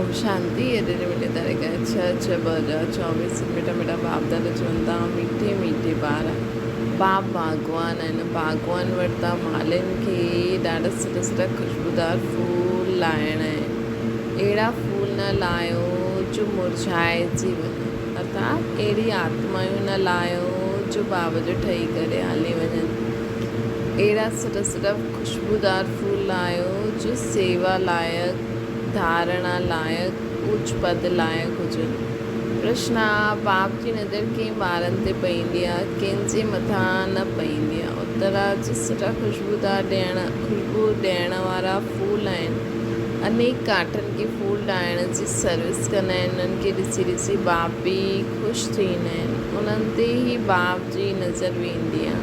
اوم شانتي اڄ جي ملي تاريخ آهي ڇهه ڇهه 2024 مٺا مٺا باپ دادا چون ٿا مٺي مٺي ٻار باپ باغوان آهن باغوان وٽ ته مالين کي ڏاڍا سٺا سٺا خوشبودار ڦول لاهڻا آهن اهڙا ڦول نه لاهيو جو مرجهائجي وڃن ارٿات اهڙي آتمايون نه لاهيو جو باب جو ٺهي ڪري هلي وڃن اهڙا سٺا سٺا خوشبودار ڦول لاهيو جو سيوا لائق ڌارڻا لائق، اوچ پد لائق هجن. پرشن آ، باپ جي نظر ڪنهن ٻارن تي پئيندي آ، ڪنهن جي مٿان نه پئيندي آ. اتر آ، جي سٺا خوشبودار ڏيڻ، خوشبو ڏيڻ وارا ڦول آهن. انيڪ ڪاٺن کي ڦول ٺاهڻ جي سروس ڪندا آهن. انهن کي ڏسي ڏسي باپ به خوش ٿيندا آهن. انهن تي ئي باپ جي نظر ويندي آ.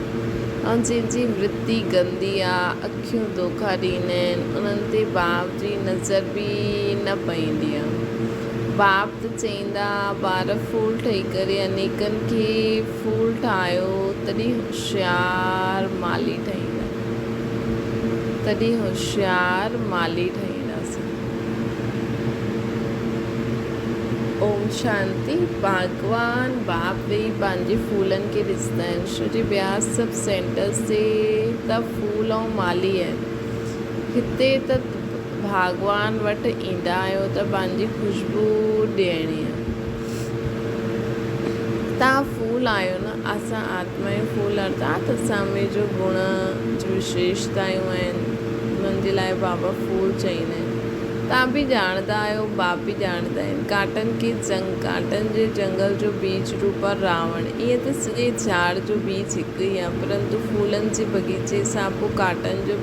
۽ جنهن جي ورتي گندي آ، اکيون دوکا ڏيندا آهن، انهن تي باپ جي نظر به نه پئيندي آ. باپ ته چئيندا آ، ٻار ڦول ٺهي ڪري انيڪن کي ڦول ٺاهيو تڏهن هوشيار مالهي ٺهيندا. تڏهن هوشيار مالهي ٺهينداسين. اوم شانتي. ڀاڳوان باپ ويهي پنهنجي ڦولن کي ڏسندا آهن. شري بياس سڀ سينٽرز تي ته ڦول ۽ مالهي آهن. هتي ته ڀاڳوان وٽ ايندا آهيو ته پنهنجي خوشبو ڏيڻي آهي. توهان ڦول آهيو نه، اسان آتمائون ڦول ارٿات اسان ۾ جو گڻ، جو وشيشتائون آهن، انهن جي لاء بابا ڦول چئيندا آهن. توهان به ڄاڻندا آهيو، باپ به ڄاڻندا آهن. ڪانٽن کي جنگ، ڪانٽن جي جنگل جو بيج روپ آهي راوڻ. ائين ته سڄي جهاڙ جو بيج هڪ ئي آهي، پرنتو ڦولن جي بغيچي سان پوء ڪانٽن جو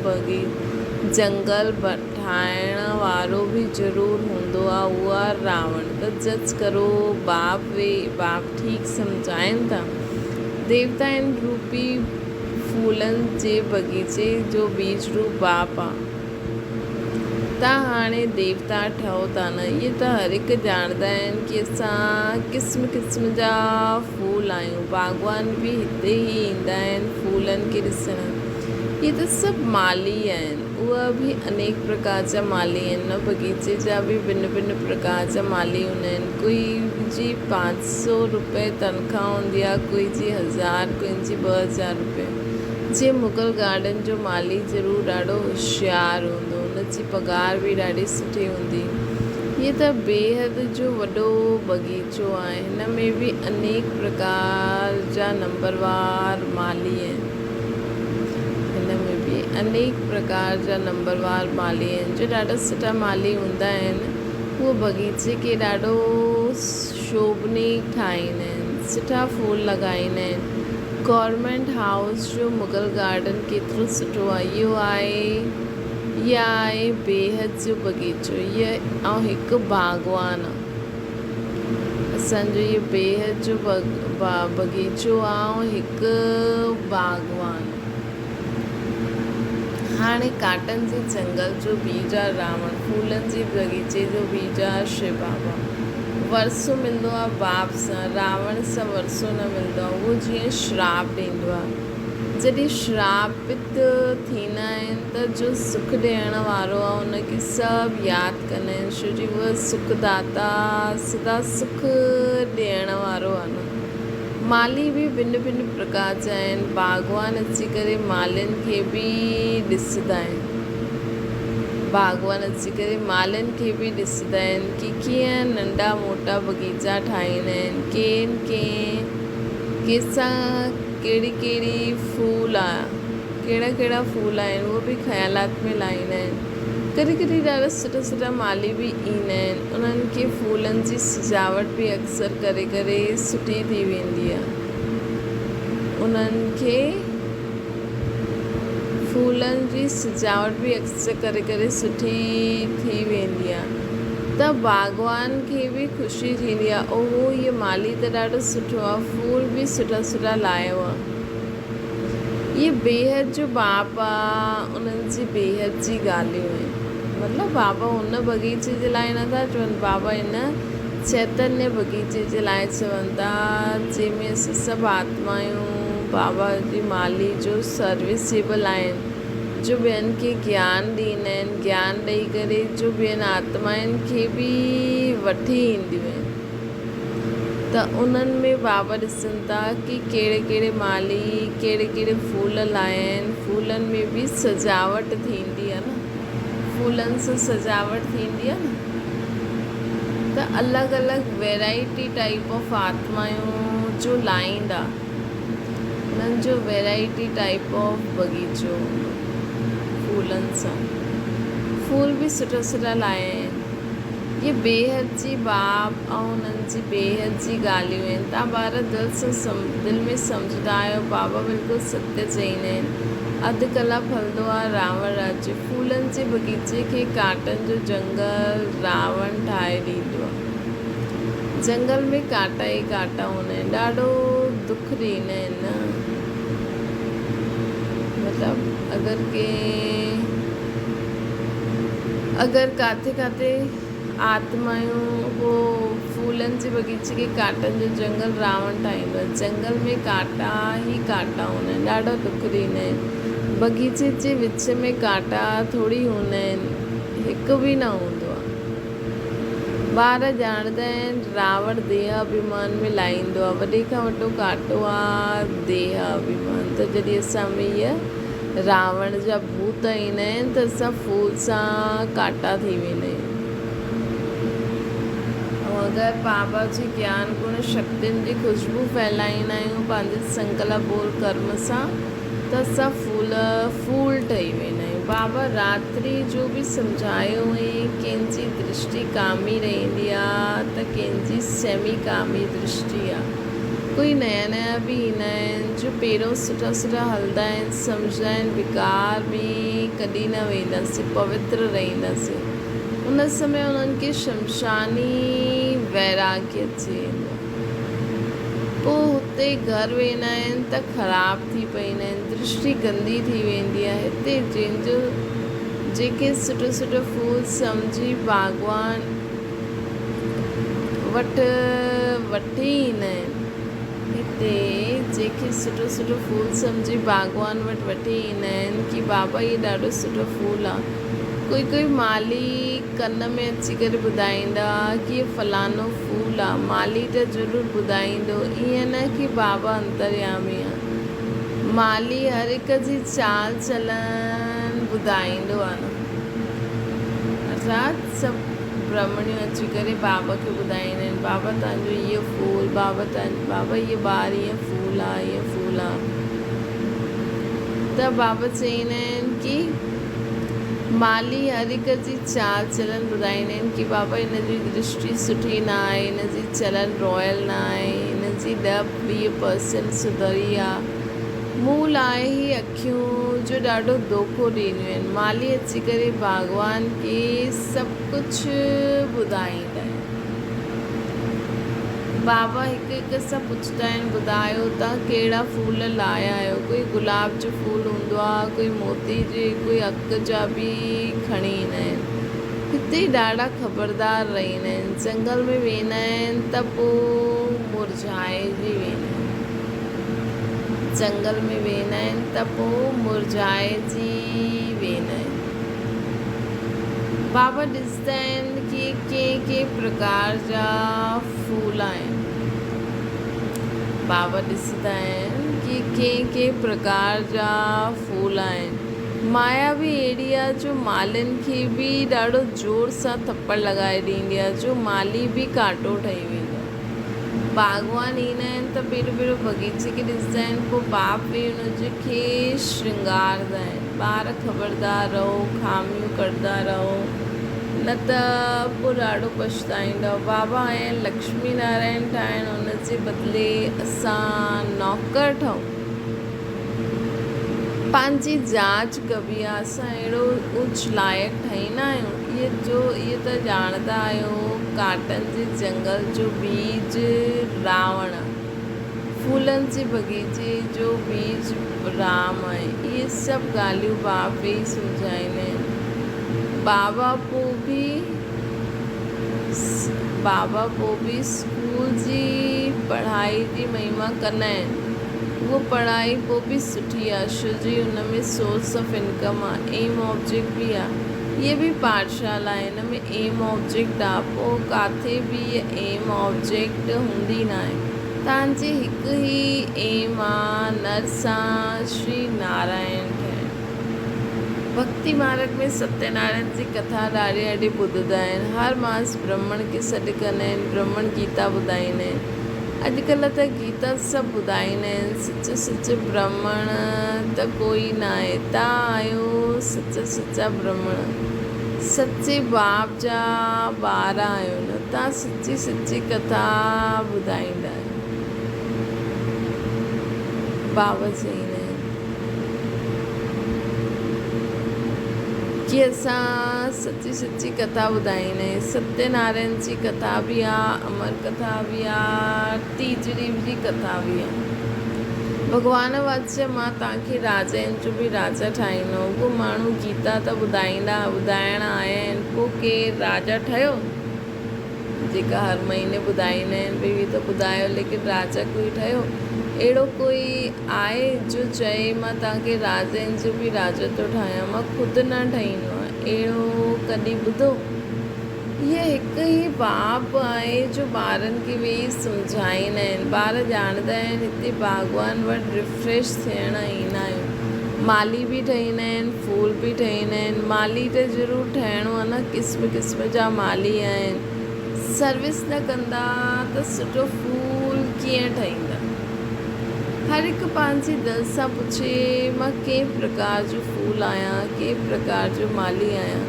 جنگل ٺاهڻ وارو به ضرور هوندو آهي، اهو آهي راوڻ. ته جج ڪرو باپ وي باپ ٺيڪ سمجهائين ٿا. ديوتائن روپي ڦولن جي بغيچي جو بيج روپ باپ آ. ته هاڻي ديوتا ٺهو ٿا نه. اهي ته هر هڪ ڄاڻندا آهن ڪي اسان قسم قسم جا ڦول آهيون. باغبان به هتي ئي ايندا آهن ڦولن کي ڏسڻ. اهي ته سڀ مالهي آهن. اهي به انيڪ پرڪار جا مالهي آهن. ان بغيچي جا به ڀن ڀن پرڪار جا مالهي هوندا آهن. ڪوئي جي 500 روپيه تنخواه هوندي آهي، ڪوئي جي هزار، ڪوئي جي 2000 روپيه. جيئن مغل گارڊن جو مالهي ضرور ڏاڍو هوشيار هوندو، ان جي پگهار به ڏاڍي سٺي هوندي. هيء ته بيحد جو وڏو باغيچو آهي. هن ۾ به انيڪ پرڪار جا نمبروار مالهي آهن. هن ۾ به انيڪ پرڪار جا نمبروار مالهي آهن، جو ڏاڍا سٺا مالهي هوندا آهن. هو باغيچي کي ڏاڍو شوڀنيڪ ٺاهيندا آهن، سٺا ڦول لڳائيندا آهن. گورنمينٽ هائوس جو مغل گارڊن ڪيترو سٺو آهي. اهو آهي اها آهي بيحد جو باغيچو. هيء ۽ هڪ باغوان آهي. اسان جو اهو بيحد جو باغيچو آهي ۽ هڪ باغوان. هاڻي ڪاٽن جي جنگل جو بيج آ راوڻ، ڦولن جي بغيچي جو بيج آ شو بابا. ورثو ملندو آ باپ سان، راوڻ سان ورثو نه ملندو آ. اهو جيئن شراپ ڏيندو آ. جڏهن شراپت ٿيندا آهن ته جو سک ڏيڻ وارو آ ان کي سڀ ياد ڪندا آهن ڇو جو اهو سک داتا سدا سک ڏيڻ وارو آ نه. مالهي به ڀن ڀن پرڪار جا آهن. باغوان اچي ڪري مالهين کي به ڏسندا آهن. باغوان اچي ڪري مالهين کي به ڏسندا آهن ڪي ڪيئن ننڍا موٽا باغيچا ٺاهيندا آهن. ڪين ڪين ڪنهن سان ڪهڙي ڪهڙي ڦول آ ڪهڙا ڪهڙا ڦول آهن اهو به خيالات ۾ لاهيندا آهن. ڪڏهن ڪڏهن ڏاڍا سٺا سٺا مالهي به ايندا آهن. انهن کي ڦولن جي سجاوٽ به اڪثر ڪري ڪري سٺي ٿي ويندي آهي. انهن کي ڦولن جي سجاوٽ به اڪثر ڪري ڪري سٺي ٿي ويندي آهي ته باغوان کي به خوشي ٿيندي آهي اوهو هيء مالهي ته ڏاڍو سٺو آهي ڦول به سٺا سٺا لايو آهي. اهي بيحد جو باپ آ انهن جي بيحد جي ڳالهيون آهن. مطلب بابا ان بغيچي جي لاء نه ٿا چون بابا ان چيتنيه بغيچي جي لاء چون ٿا جنهن ۾ اسين سڀ آتمايون بابا جي مالهي جو سروسيبل آهن. جو ٻين کي گيان ڏيندا آهن، گيان ڏئي ڪري جو ٻين آتمائن کي به وٺي اينديون آهن ته انهن ۾ بابا ڏسن ٿا ڪي ڪهڙي ڪهڙي مالي ڪهڙي ڪهڙي ڦول لايا آهن، ڦولن ۾ به سجاوٽ ٿيندي آهي نه، ڦولن سان سجاوٽ ٿيندي آهي نه ته الڳ الڳ ويرائٽي ٽائيپ آف آتمائون جو لائيندا. انهن جو ويرائٽي ٽائيپ آف بغيچو هوندو ڦولن سان ڦول به سٺا سٺا لايا آهن اهي بيحد جي باب ۽ انهن جي بيحد جي ڳالهيون آهن تان ٻار دل سان دل ۾ سمجهندا آهيو بابا بلڪل ستيه چئيندا آهن اڌ ڪلاڪ هلندو آهي راوڻ راجيه ڦولن جي بغيچي کي ڪانٽن جو جنگل راوڻ ٺاهي ڏيندو آهي. جنگل ۾ ڪانٽا ئي ڪانٽا هوندا آهن ڏاڍو دک ڏيندا آهن نه مطلب اگر ڪنهن اگر ڪاٿي ڪاٿي آتمايون اهو ڦولن جي باغيچي کي ڪانٽن جو جنگل راوڻ ٺاهيندو آهي جنگل ۾ ڪانٽا ئي ڪانٽا هوندا آهن ڏاڍا دک ڏيندا آهن باغيچي جي وچ ۾ ڪانٽا ٿوري هوندا آهن هڪ به نه هوندو آهي. ٻار ڄاڻندا آهن راوڻ ديهه اڀيمان ۾ لاهيندو آهي. وڏي کان وڏو ڪاٽو آ ديهه اڀيمان ته جڏهن اسان ۾ اهي راوڻ جا ڀوت ايندا آهن ته اسان ڦول سان ڪاٽا ٿي ويندا آهيون. ۽ اگر بابا جي گيان گڻ شڪتين جي خوشبو ڦهلائيندا آهيون پنهنجي سنڪلپ ٻول ڪرم سان ته اسان ڦول ڦول ٺهي ويندا آهيون. بابا راتري جو به سمجهايو هئين ڪنهن جي درشٽي ڪامي رهندي آ ته ڪنهن جي سيمي ڪامي درشٽي آ. ڪوئي نيا نيا به ايندا آهن جو پهريون سٺا سٺا هلندا آهن سمجهندا آهن وڪار ۾ ڪڏهن نه وينداسين پوتر رهنداسين ان سمي انهن کي شمشاني ويراڳي اچي ويندو آ. پوء هتي گهر ويندا آهن ته خراب ٿي پئيندا آهن، درشٽي گندي ٿي ويندي آهي. هتي جنهن جو جيڪي سٺو سٺو ڦول سمجهي باغبان وٽ وٺي ايندا آهن. هتي جيڪي سٺو سٺو ڦول سمجهي باغبان وٽ وٺي ايندا آهن ڪي بابا هي ڏاڍو سٺو ڦول آ. ڪوئي ڪوئي مالي ڪن ۾ اچي ڪري ٻڌائيندا ڪي هي فلاڻو ڦول آ. مالهي ته ضرور ٻڌائيندو، ائين نه ڪي بابا انتريامي آ. مالهي هر هڪ جي چال چلن ٻڌائيندو آ نه. ارٿات سڀ برهمڻيون اچي ڪري بابا کي ٻڌائيندا آهن، بابا توهان جو هيء ڦول، بابا توهان بابا هيء ٻار هيئن ڦول آ، هيئن ڦول آ. ته بابا چئيندا آهن ڪي. مالهي هر هڪ جي چال چلن ٻڌائيندا آهن ڪي بابا هن جي درشٽي سٺي نه آهي، هن جي چلن رائل نه آهي، هن جي ڏهه 20 پرسنٽ سڌري آ. مون لاء هي اکيون جو ڏاڍو دوکو ڏينديون آهن. مالهي اچي ڪري ڀاڳوان کي سڀ ڪجهه ٻڌائيندا آهن. بابا هڪ هڪ سان پڇندا آهن، ٻڌايو توهان ڪهڙا ڦول لايا آهيو؟ ڪوئي گلاب جو ڦول هوندو آهي، ڪوئي موتي جي، ڪوئي اڪ جا به کڻي ايندا آهن. هتي ڏاڍا خبردار رهندا آهن. جنگل ۾ ويندا آهن ته پوء مرجهائجي ويندا آهن. جنگل ۾ ويندا آهن ته پوء مرجهائجي ويندا آهن. بابا ڏسندا آهن ڪي ڪنهن ڪنهن پرڪار جا ڦول آهن. بابا ڏسندا آهن ڪي ڪنهن ڪنهن پرڪار جا ڦول آهن. مايا به اهڙي آهي جو مالهين کي به ڏاڍو زور سان ٿپڙ لڳائي ڏيندي آهي جو مالهي به ڪانٽو ٺهي ويندو آهي. باغبان ايندا آهن ته پهريون پهريون باغيچي کي ڏسندا آهن پوء باپ به ان کي شرنگارندا آهن. ٻار خبردار رهو، خاميون ڪڍندا رهو نه ته پوء ڏاڍو پڇتائيندؤ. بابا آيا آهن لڪشمي نارائڻ ٺاهڻ ان جي بدلي اسان نوڪر ٺهون. پنهنجي جاچ ڪبي آ اسان اهڙو اوچ لائق ٺهي نه آهيون. اهي جو اهي ته ڄاڻندا آهيو ڪانٽن جي جنگل جو بيج راوڻ آ. ڦولن جي بغيچي جو بيج رام آهي. اهي سڀ ڳالهيون باپ ويهي سمجهائيندا آهن. بابا پوء به بابا پوء به اسڪول جي پڙهائي جي مهما ڪندا آهن. اهو پڙهائي پوء به سٺي آ ڇو جي ان ۾ سورس آف انڪم آ ايم آبجيڪٽ به آ هيء به پاٺشالا آهي ان ۾ ايم آبجيڪٽ آ پوء ڪاٿي به هيء ايم آبجيڪٽ هوندي ناهي تان جي هڪ ئي ايم آ نر سان شري نارائڻ ٺهڻ. ڀڳتي مارگ ۾ ستيه نارائڻ جي ڪٿا ڏاڍي ڏاڍي ٻڌندا آهن. هر ماس برهمڻ کي سڏ ڪندا آهن، برهمڻ گيتا ٻڌائيندا آهن. اڄڪلهه ته گيتا سڀ ٻڌائيندا آهن. سچ سچ برهمڻ ته ڪوئي ناهي. تان آهيو سچا سچا برهمڻ. سچي باپ جا ٻار آهيو نه. تان سچي سچي ڪٿا ٻڌائيندا آهيو. بابا چئيندا آهن. ڪي اسان سچي سچي ڪٿا ٻڌائيندا آهيون. ستيه نارائڻ جي ڪٿا به آ، امر ڪٿا به آ، ٽيجڙي جي ڪٿا به آ. ڀڳوان واچ مان توهان کي راجائن جو به راجا ٺاهيندو. اهو ماڻهو گيتا ته ٻڌائيندا ٻڌائڻ آيا آهن، پوء ڪير راجا ٺهيو؟ جيڪا هر مهيني ٻڌائيندا آهن ڀئي هي ته ٻڌايو ليڪن راجا ڪوئي ٺهيو؟ اهڙو ڪوئي آهي جو چئي مان توهان کي راجائن جو به راجا ٿو ٺاهيان مان خود نه ٺهيندو آهيان اهڙو ڪڏهن ٻڌو؟ هيء هڪ ئي باپ آهي جو ٻارن کي ويهي سمجهائيندا آهن ٻار ڄاڻندا آهن هتي باغبان وٽ ريفريش ٿيڻ ايندا آهيون مالي به ٺهيندا آهن ڦول به ٺهيندا آهن مالي ته ضرور ٺهڻو آهي نه قسم قسم جا مالي آهن سروس نه ڪندا ته سٺو ڦول ڪيئن ٺهيندا هر هڪ پنهنجي دل سان پڇي مان ڪنهن پرڪار جو ڦول آهيان ڪنهن پرڪار جو مالي آهيان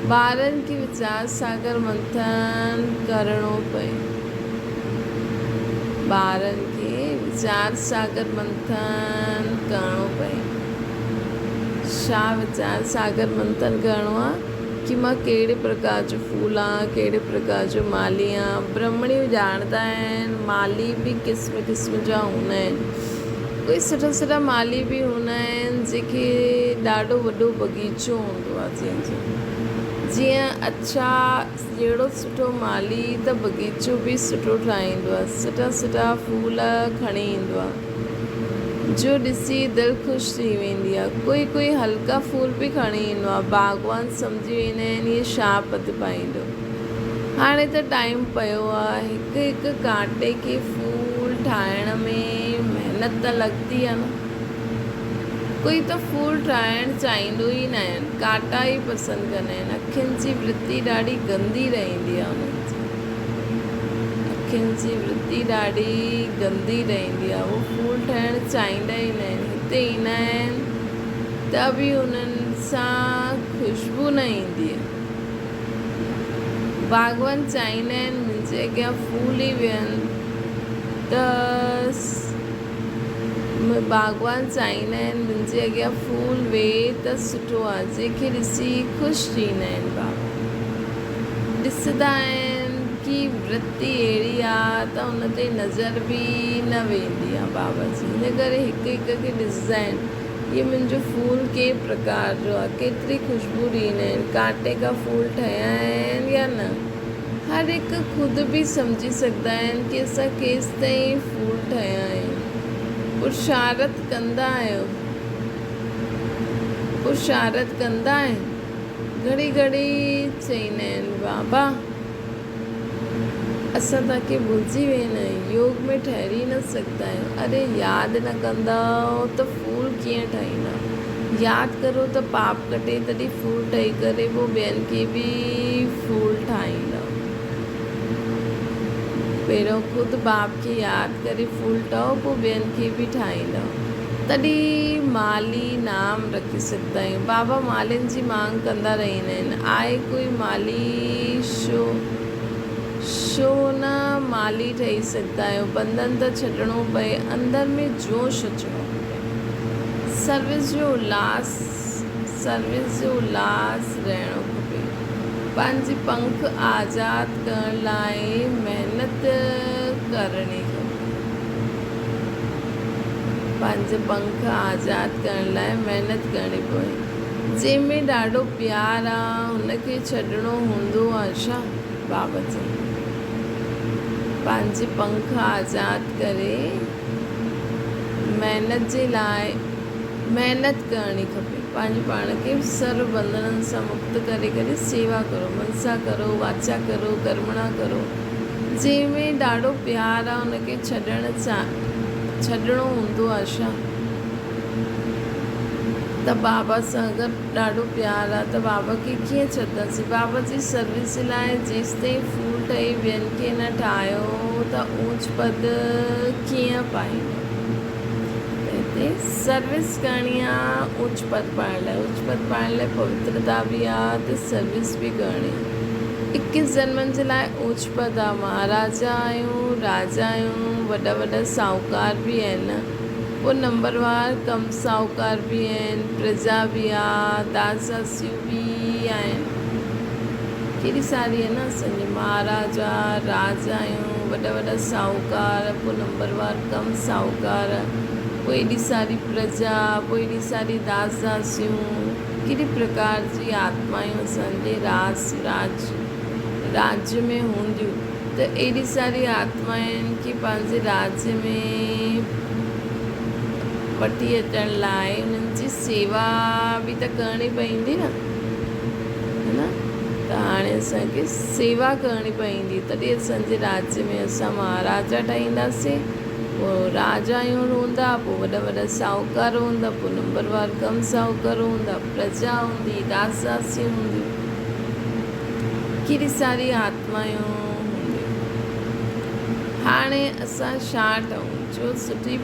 ٻارن کي ويچار ساگر منٿن ڪرڻو پئي ٻارن کي ويچار ساگر منٿن ڪرڻو پئي. ڇا ويچار ساگر منٿن ڪرڻو آ ڪي مان ڪهڙي پرڪار جو ڦول آن، ڪهڙي پرڪار جو مالي آن. برهمڻيون ڄاڻندا آهن، مالي به قسم قسم جا هوندا آهن. ڪوئي سٺا سٺا مالي به هوندا آهن جيڪي ڏاڍو وڏو باغيچو هوندو آ جنهن جو. جيئن اڇا جهڙو سٺو مالي ته باغيچو به سٺو ٺاهيندو آهي. سٺا سٺا ڦول کڻي ايندو آهي، جو ڏسي دل خوش ٿي ويندي آهي. ڪوئي ڪوئي هلڪا ڦول به کڻي ايندو آهي. باغبان سمجهي ويندا آهن هي ڇا پد پائيندو. هاڻي ته ٽائيم پيو آهي. هڪ هڪ ڪانٽي کي ڦول ٺاهڻ ۾ محنت ته لڳندي آهي نه. ڪوئي ته ڦول ٺاهڻ چاهيندو ئي ناهي. ڪانٽا ئي پسند ڪندا آهن. اکين جي ورتي ڏاڍي گندي رهندي آهي انهن جي. اکين جي ورتي ڏاڍي گندي رهندي آهي. اهي ڦول ٺاهڻ چاهيندا ئي ناهن. هتي ايندا آهن ته به انهن سان خوشبو نه ايندي آهي. باغبان چاهيندا آهن منهنجي اڳيان ڦول ئي ويهن ته باغبان چاهيندا آهن منهنجي اڳيان ڦول ويهي ته سٺو آهي جنهن کي ڏسي خوش ٿيندا آهن باغبان ڏسندا آهن ڪي ورتي اهڙي آهي ته ان تي نظر به نه ويندي آهي بابا جي ان ڪري هڪ هڪ کي ڏسندا آهن هي منهنجو ڦول ڪنهن پرڪار جو آهي ڪيتري خوشبو ڏيندا آهن ڪانٽي کان ڦول ٺهيا آهن يا نه هر هڪ خود به سمجهي سگهندا آهن ڪي اسان ڪيستائين ڦول ٺهيا آهيون. پرشارٿ ڪندا آهيو. پرشارٿ ڪندا آهن. گهڙي گهڙي چئيندا آهن بابا اسان توهان کي ڀلجي ويندا آهيون يوگ ۾ ٺهري نه سگهندا آهيون. اري ياد نه ڪندؤ ته ڦول ڪيئن ٺهيندا. ياد ڪرو ته پاپ ڪٽي تڏهن ڦول ٺهي ڪري پوء ٻين کي به ڦول ٺاهيندؤ. پهريون خود باپ کي ياد ڪري ڦول ٺاهو پوء ٻين کي به ٺاهيندؤ. تڏهن مالي نام رکي سگهندا آهيون. بابا مالين جي مانگ ڪندا رهندا آهن. آهي ڪوئي مالي شو شو نه مالي ٺهي سگهندا آهيو. بنڌن ته ڇڏڻو پئي. اندر ۾ جوش اچڻو کپي. سروس جو الهاس سروس جو الهاس رهڻو کپي. پنهنجي پنک آزاد ڪرڻ لاء محنت ڪرڻي کپي. پنهنجي پنک آزاد ڪرڻ لاء محنت ڪرڻي پوي. جنهن ۾ ڏاڍو پيار آ ان کي ڇڏڻو هوندو آ ڇا؟ بابا چئي. پنهنجي پنک آزاد ڪري محنت جي لاء محنت ڪرڻي کپي. پنهنجي پاڻ کي سرو بنڌنن سان مڪت ڪري ڪري سيوا ڪرو، منسا ڪرو، واچا ڪرو، ڪرمڻا ڪرو. جنهن ۾ ڏاڍو پيار آ ان کي ڇڏڻ ڇڏڻو هوندو آ ڇا؟ ته بابا سان اگر ڏاڍو پيار آ ته بابا کي ڪيئن ڇڏنداسين؟ بابا جي سروس جي لاء جيستائين ڦول ٺهي ٻين کي نه ٺاهيو ته اوچ پد ڪيئن پائيندو؟ ته هتي سروس ڪرڻي آ اوچ پد پائڻ لاء. اوچ پد پائڻ لاء پوترتا به آ ته سروس به ڪرڻي آ. اڪيس جنمن جي لاء اوچ پد آ. مهاراجا آهيون، راجا آهيون، وڏا وڏا ساهوڪار به آهن. پوء نمبروار ڪم ساهوڪار به آهن، پرجا به آ، داس داسيون به آهن. ڪيڏي ساري آهي نه اسان جي مهاراجا، راجا آهيون، وڏا وڏا ساهوڪار، پوء نمبروار ڪم ساهوڪار، پوء ايڏي ساري پرجا، پوء ايڏي ساري داس داسيون، ڪيڏي پرڪار جي آتمايون اسان جي راس، راج، راجيه ۾ هونديون. ته ايڏي ساري آتمائن کي پنهنجي راڄ ۾ وٺي اچڻ لاء انهن جي سيوا به ته ڪرڻي پوندي نه ها نه ته هاڻي اسان کي سيوا ڪرڻي پوندي تڏهن اسان جي راڄ ۾ اسان مهاراجا ٺهينداسين پوء راجائون هوندا پوء وڏا وڏا ساهوڪار هوندا پوء نمبروار ڪم ساهوڪار هوندا پرجا هوندي داس داسيون هونديون ڪيڏي ساري آتمايون هونديون. هاڻي اسان ڇا ٺهون؟ جو سٺي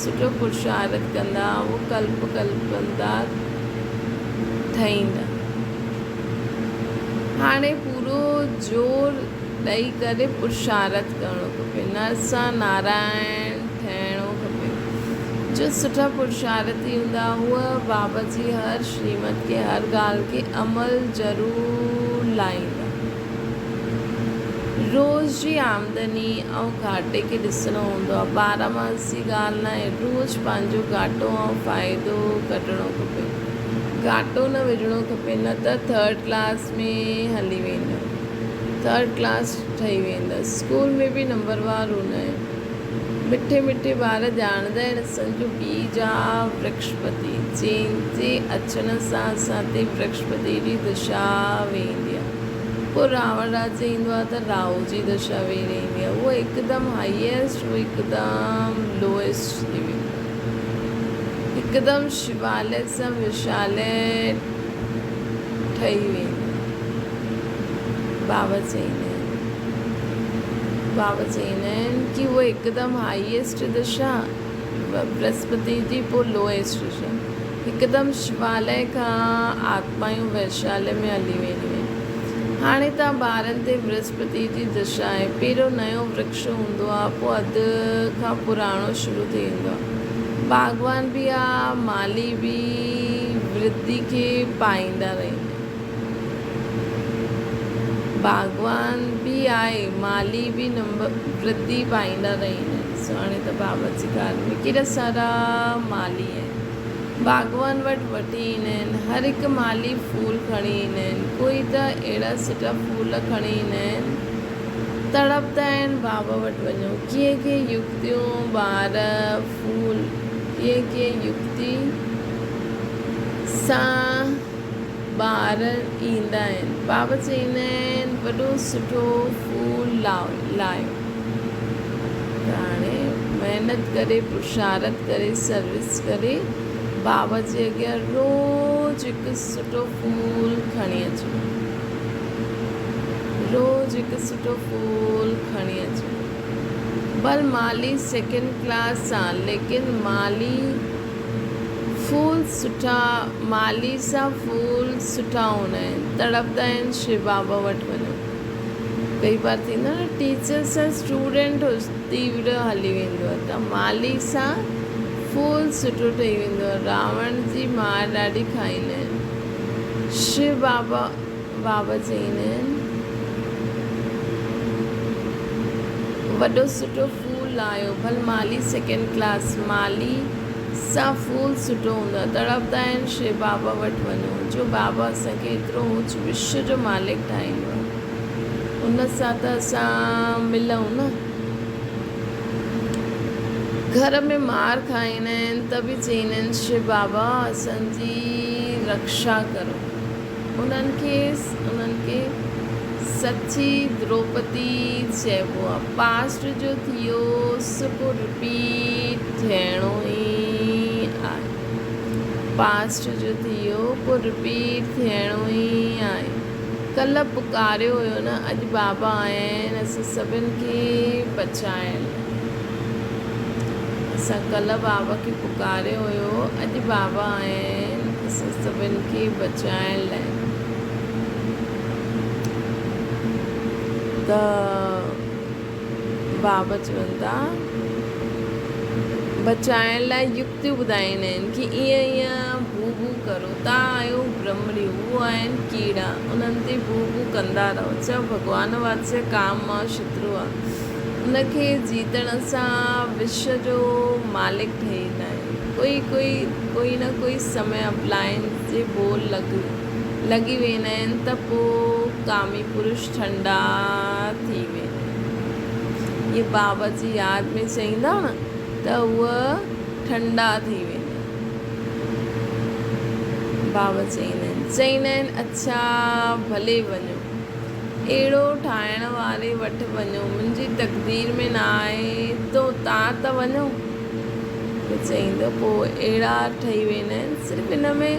سٺو پرشارٿ ڪندا، اهو ڪلپ ڪلپندار ٺهيندا. هاڻي پورو زور ڏئي ڪري پرشارٿ ڪرڻو کپي. نر سان نارائڻ ٺهڻو کپي. جو سٺا پرشارٿي هوندا، هو بابا جي هر شريمت کي، هر ڳالهه کي عمل ضرور لائيندا. روز جي آمدني ۽ گهاٽي کي ڏسڻو هوندو آهي. ٻارهن ماس جي ڳالهه ناهي، روز پنهنجو گهاٽو ۽ فائدو ڪڍڻو کپي. گهاٽو نه وجهڻو کپي نه ته ٿرڊ ڪلاس ۾ هلي ويندو. ٿرڊ ڪلاس ٺهي ويندس. اسڪول ۾ به نمبروار هوندا آهن. مٺي مٺي ٻار ڄاڻندا آهن اسان جو ٻيج آ ورڪشپتي جنهن جي اچڻ سان اسان تي ورڪشپتي جي دشا ويندي آ. پوء راوڻ راجا ايندو آ ته راهو جي دشا ويري ايندي آ. اهو هڪدم هائيسٽ اهو هڪدم لوئيسٽ ٿي ويندو آ. هڪدم شوالي سان وشالي ٺهي ويندو آ. بابا چئيندا آهن. بابا چئيندا آهن ڪي اهو هڪدم هائيسٽ دشا برهسپتي جي پوء لوئيسٽ دشا هڪدم شوالي کان آتمايون ويشالي ۾ هلي وينديون آهن. هاڻي ته ٻارن تي برهسپتي جي دشا آهي. پهريون نيو ورڪش هوندو آهي پوء اڌ کان پراڻو شروع ٿي ويندو آهي. باغبان به آ مالي به ورڌي کي پائيندا رهندا آهن. باغبان به آهي مالي به نمبر ورڌي پائيندا رهندا آهن. سو هاڻي ته بابا جي گهر ۾ ڪيڏا سارا مالي آهن. باغبان وٽ وٺي ايندا آهن. هر هڪ مالي ڦول کڻي ايندا آهن. ڪوئي ته اهڙا سٺا ڦول کڻي ايندا آهن. تڙپدا آهن بابا وٽ وڃون. ڪيئن ڪيئن يڪتيون ٻار ڦول ڪيئن ڪيئن يڪتي سان ٻار ايندا آهن. بابا چئيندا آهن وڏو سٺو ڦول لايو. ته هاڻي محنت ڪري پرشارٿ ڪري سروس ڪري بابا جي اڳيان روز هڪ سٺو ڦول کڻي اچبو. روز هڪ سٺو ڦول کڻي اچبو. ڀل مالي سيڪنڊ ڪلاس آ ليڪن مالي ڦول سٺا مالي سان ڦول سٺا هوندا آهن تڙپدا آهن شو بابا وٽ وڃو ڪئي بار ٿيندو آهي نه ٽيچر سان اسٽوڊنٽ تيور هلي ويندو آهي ته مالي سان ڦول سٺو ٺهي ويندو آهي راوڻ جي مار ڏاڍي کائيندا آهن شو بابا بابا چئيندا آهن وڏو سٺو ڦول لايو ڀل مالي سيڪنڊ ڪلاس مالي سان ڦول سٺو هوندو آهي تڙپدا آهن شو بابا وٽ وڃو جو بابا اسان کي ايترو اوچ وشو جو مالڪ ٺاهيندو آهي ان سان ته اسان ملون نه. گهر ۾ مار کائيندا آهن ته به چئيندا آهن شو بابا اسان جي رڪشا ڪرو. انهن کي انهن کي سچي دروپدي چئبو آهي. پاسٽ جو ٿيو سو پوء رپيٽ ٿيڻو ئي آهي. پاسٽ جو ٿيو پوء رپيٽ ٿيڻو ئي آهي. ڪلهه پڪاريو هيو نه اڄ بابا آيا آهن اسان سڀن کي بچائڻ لاء. اسان ڪلهه بابا کي پڪاريو هيو اڄ بابا آيا آهن اسان سڀن کي بچائڻ لاء. ته بابا چون ٿا بچائڻ لاء يڪتيون ٻڌائيندا آهن ڪي ائين ائين ڀو ڀو ڪرو تان آهيو برهمڻيون هو آهن ڪيڙا انهن تي ڀو ڀو ڪندا رهو چئو ڀڳوان واتسيه ڪام مان شترو آ ان کي جيتڻ سان وشو جو مالڪ ٺهي ايندا آهيون ڪوئي ڪوئي ڪوئي نه ڪوئي سمي اپلائنس جي بول لڳ لڳي ويندا آهن ته پوء ڪامي پرش ٺنڊا ٿي ويندا آهن. اهي بابا جي ياد ۾ چئيندا نه ته اهي ٺنڊا ٿي ويندا آهن. بابا چئيندا آهن چئيندا آهن اڇا ڀلي وڃو اهڙو ٺاهڻ واري وٽ وڃو منهنجي تقدير ۾ نه آهي تو تان ته وڃو. چئيندو پوء اهڙا ٺهي ويندا آهن صرف ان ۾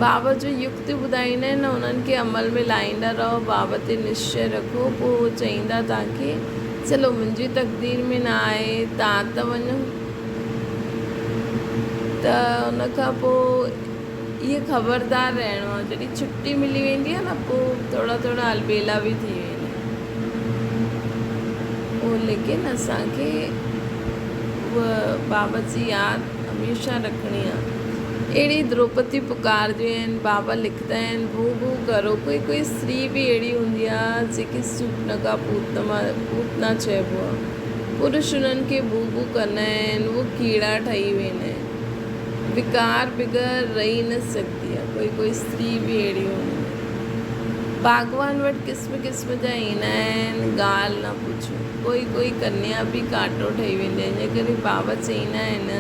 بابا جو يڪتيون ٻڌائيندا آهن انهن کي عمل ۾ لائيندا رهو بابا تي نشچي رکو پوء هو چئيندا توهان کي چلو منهنجي تقدير ۾ نه آهي توهان ته وڃو ته ان کان پوء اهي خبردار رهڻو آهي جڏهن ڇٽي ملي ويندي آهي نه پوء ٿورا ٿورا البيلا به ٿي ويندا آهن پوء ليڪن اسان کي اها بابا جي ياد هميشه رکڻي آهي. اهڙي دروپدي پڪارجي آهن، بابا لکندا آهن، ڀو ڀو ڪرو. ڪوئي ڪوئي استري به اهڙي هوندي آهي جيڪي سوپنڪا پوتنا چئبو آهي. پرش انهن کي ڀو ڀو ڪندا آهن، اهي ڪيڙا ٺهي ويندا آهن. وڪار بغير رهي نه سگهندي آهي. ڪوئي ڪوئي استري به اهڙي هوندي آهي. باغبان وٽ قسم قسم جا ايندا آهن، ڳالهه نه پڇو. ڪوئي ڪوئي ڪنيا به ڪانٽو ٺهي ويندي آهي. ان ڪري بابا چئيندا آهن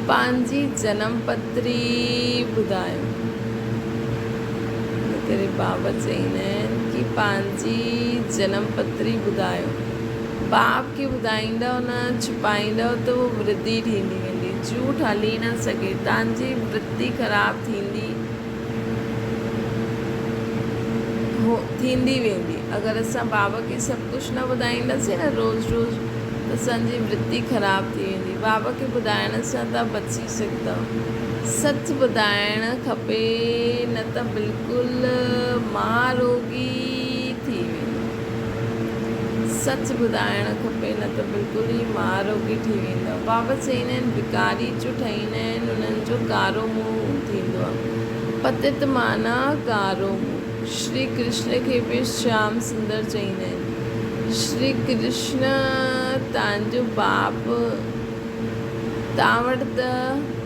پنهنجي جنم پتري ٻڌايو. ان ڪري بابا چئيندا آهن ڪي پنهنجي جنم پتري ٻڌايو. باپ کي ٻڌائيندؤ نه ڇپائيندؤ ته اهو ورڌي ٿيندي ويندي. جهوٺ هلي نه سگهي. تان جي ورتي خراب ٿيندي ٿيندي ويندي. اگر اسان بابا کي سڀ ڪجهه نه ٻڌائينداسين نه روز روز ته اسان جي ورتي خراب ٿي ويندي. بابا کي ٻڌائڻ سان توهان بچي سگهندؤ. سچ ٻڌائڻ کپي نه ته بلڪل مهاروگي ٿي ويندو. سچ ٻڌائڻ کپي نه ته بلڪل ئي مهاروگي ٿي ويندؤ. بابا چئيندا آهن بکاري جو ٺهيندا آهن انهن جو ڪارو منهن ٿيندو آهي. پتت معنيٰ ڪارو منهن. شري ڪرشن کي به شيام سندر چئيندا آهن. شري ڪرشن تان جو باپ تان وٽ ته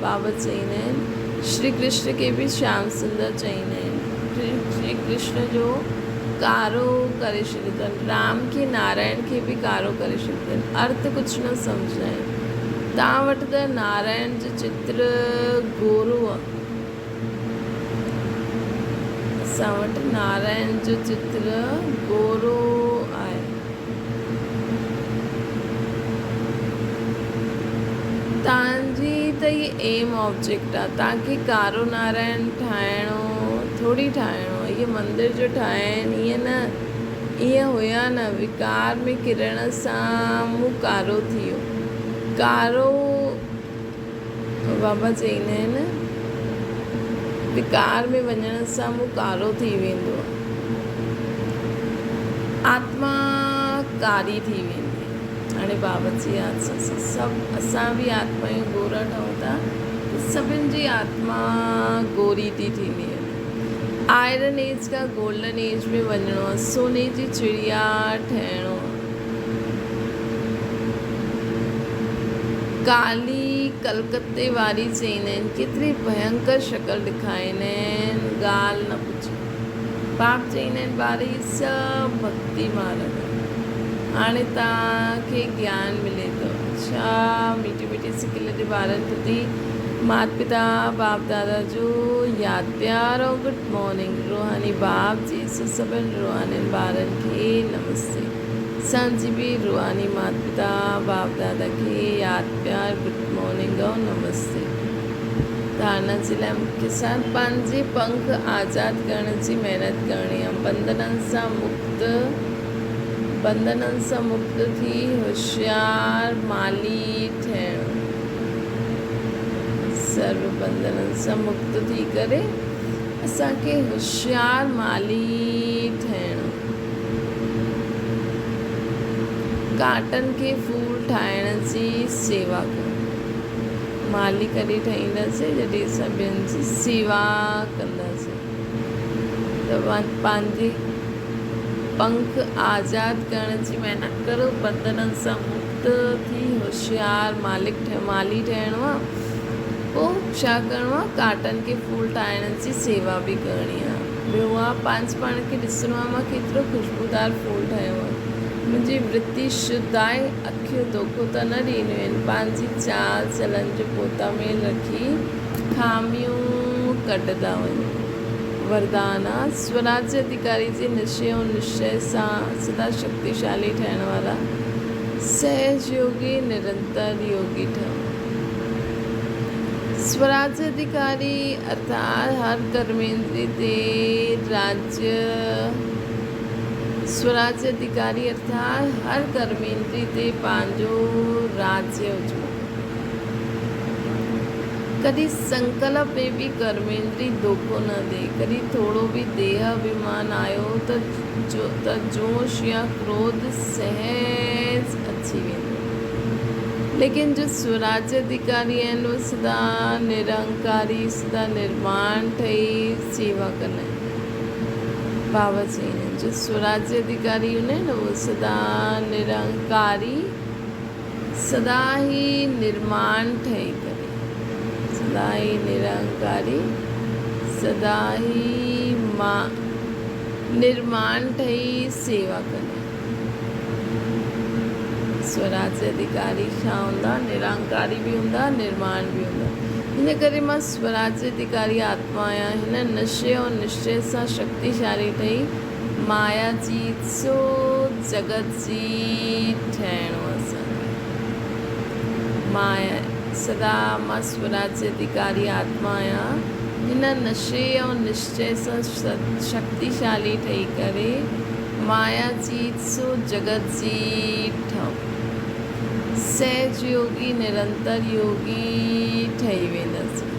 بابا چئيندا آهن. شري ڪرشن کي به شيام سندر چئيندا آهن. شري ڪرشن جو ڪارو ڪري ڇڏيو اٿن. رام کي نارائڻ کي به ڪارو ڪري ڇڏيو اٿن. ارٿ ڪجهه نه سمجهندا آهن. تان وٽ ته نارائڻ جو چتر گورو آهي. اسان وٽ نارائڻ جو چتر گورو آهي. تان جي ته هي ايم آبجيڪٽ آ. تان کي ڪارو نارائڻ ٺاهڻو ٿوري ٺاهڻو آ. هي مندر جو ٺاهين ائين نه ائين هيا نه وڪار ۾ ڪرڻ سان منهن ڪارو ٿي ويو. ڪارو بابا چئيندا آهن وڪار ۾ وڃڻ سان منهن ڪارو ٿي ويندو آهي. آتما ڪاري ٿي ويندي آهي. هاڻي بابا جي ياد سان اسان سڀ اسان به آتمائون گورا ٺهون ٿا ته سڀن جي آتما گوري ٿي ٿيندي وڃي. آئرن ايج کان گولڊن ايج ۾ وڃڻو آهي. سوني جي چڙيا ٺهڻو آهي. ڪالي ڪلڪتي واري چئيندا آهن ڪيتري ڀينڪر شڪل ڏکائيندا آهن ڳالهه نه پڇو. باپ چئيندا آهن ٻار هي سڀ ڀڳتي مارڳ آهي. هاڻي توهان کي گيان ملي ٿو. اڇا ميٺي ميٺي سڪل جي ٻارن پرتي مات پتا باپ دادا جو ياد پيار ۽ گڊ مارننگ روحاني باپ جي سڀن روحانين ٻارن کي نمستي اسان جي به روحاني مات پتا باپ دادا کي ياد پيار گڊ مارننگ ۽ نمستي. ڌارڻا جي لاء مکيه سار پنهنجي پنک آزاد ڪرڻ جي محنت ڪرڻي آ بندنن سان مڪت بندنن سان مڪت ٿي هوشيار مالي ٺهڻ سرو بندنن سان مڪت ٿي ڪري اسان کي هوشيار مالي ٺهڻو. ڪانٽن کي ڦول ٺاهڻ جي سيوا ڪرڻ. مالي ڪڏهن ٺهينداسين جڏهن اسان ٻين جي سيوا ڪنداسين ته پنهنجي پنک آزاد ڪرڻ جي محنت ڪرو بندنن سان مڪت ٿي هوشيار مالڪ مالي ٺهڻو آ پوء ڇا ڪرڻو آ ڪانٽن کي ڦول ٺاهڻ جي سيوا به ڪرڻي آ ٻيو آ پنهنجي پاڻ کي ڏسڻو آ مان ڪيترو خوشبودار ڦول ٺاهيو آ منهنجي ورتي شڌ آهي اکيون دوکو ته نه ڏينديون آهن پنهنجي چال چلن جو پوتا ميل رکي خاميون ڪڍندا وڃو وردان آ سوراجيه اڌيڪاري جي نشي ۽ نشچي سان سدا شڪتيشالي ٺهڻ وارا سهج يوگي نرنتر يوگي ٺهو. سوراجيه اڌيڪاري ارٿات هر ڪرميندري تي راجيه سوراجيه اڌيڪاري ارٿات هر ڪرميندري تي پنهنجو راجيه هجڻو کپي. ڪڏهن سنڪلپ ۾ به ڪرميندري دوکو نه ڏئي. ڪڏهن ٿورو به ديهه اڀيمان آيو ته ته جوش يا ڪروڌ سهج اچي ويندو. ليڪن جو سوراجيه اڌيڪاري آهن اهي سدا نرهنڪاري، سدا نرماڻ ٺهي سيوا ڪندا آهن. بابا چئيندا آهن جو سوراجيه اڌيڪاري هوندا آهن اهي سدا نرهنڪاري، سدا ئي نرماڻ ٺهي ڪري، سدا ئي نرهنڪاري، سدا ئي نرماڻ ٺهي سيوا ڪندا آهن. سوراجيه اڌيڪاري ڇا هوندا؟ نرهنڪاري به هوندا، نرماڻ به هوندا. ان ڪري مان سوراجيه اڌيڪاري آتما آهيان. هن نشي ۽ نشچي سان شڪتيشالي ٺهي مايا جيت سو جڳت جيت ٺهڻو اسان کي. مايا سدا مان سوراجيه اڌيڪاري آتما آهيان. هن نشي ۽ نشچي سان شڪتيشالي ٺهي ڪري مايا جيت سو جڳت جيت ٺهو. سهج يوگي نرنتر يوگي ٺهي وينداسين.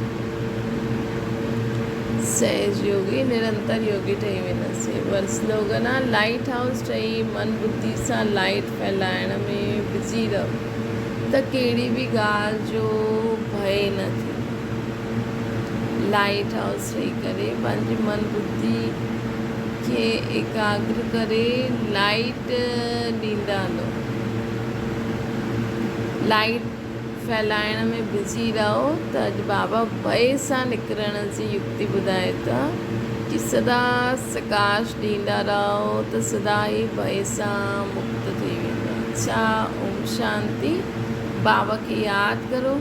سهج يوگي نرنتر يوگي ٺهي وينداسين. ور سلوگن آ لائيٽ هائوس ٺهي من ٻڌي سان لائيٽ ڦهلائڻ ۾ بزي رهو ته ڪهڙي به ڳالهه جو ڀئي نه ٿئي. لائيٽ هائوس ٺهي ڪري پنهنجي من ٻڌي کي ايڪاگر ڪري لائيٽ ڏيندا هلو. لائيٽ ڦهلائڻ ۾ بزي رهو ته اڄ بابا ڀئي سان نڪرڻ جي يڪتي ٻڌائي ٿا ڪي سدا سڪاش ڏيندا رهو ته سدا ئي ڀئي سان مڪت ٿي ويندا. اڇا اوم شانتي. بابا کي ياد ڪرو.